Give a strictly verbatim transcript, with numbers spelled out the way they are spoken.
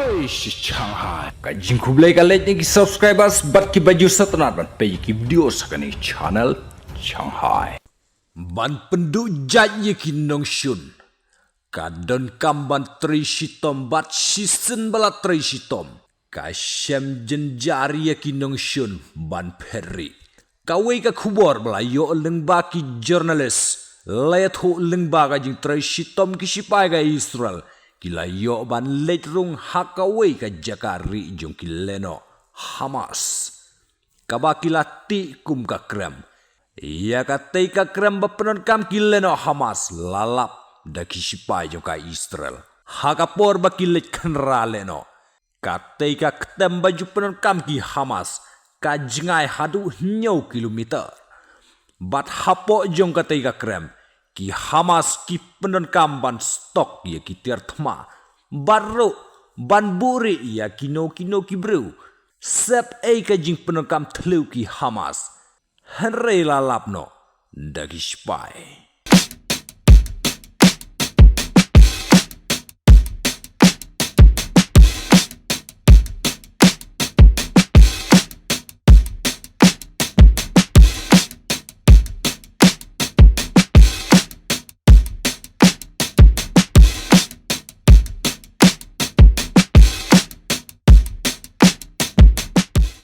Oi, shi Shanghai. Ka jingkhublei ka leit na ki subscribers bad ki ba ju sngewtynnat ban peit ki video sa kane channel Shanghai. Ban pynduh jait ïa ki nongshun, ka donkam ban trei shitom bad shisien ba la trei shitom, ka shem jynjar ïa ki nongshun ban phet rieh. Kawei ka khubor ba la ïoh lyngba ki journalist la ïathuh lyngba ka jingtrei shitom ki shipai ka Israel ki la ïoh ban leit rung ha kawei ka jaka rieh jong ki lehnoh Hamas, kaba ki la tih kum ka krem. Ïa katei ka krem ba pyndonkam ki lehnoh Hamas la lap da ki shipai jong ka Israel ha ka por ba ki leit khynra lehnoh. Katei ka ktem ba ju pyndonkam ki Hamas ka jngai haduh hynñiew kilometer. Bad hapoh jong katei ka krem, ki Hamas ki pyndonkam ban stok ïa ki tiar thma, bad ruh ban buhrieh ïa kino kino ki briew. Sep ei ka jingpyndonkam thliew ki Hamas, hynrei la lap noh da ki shipai.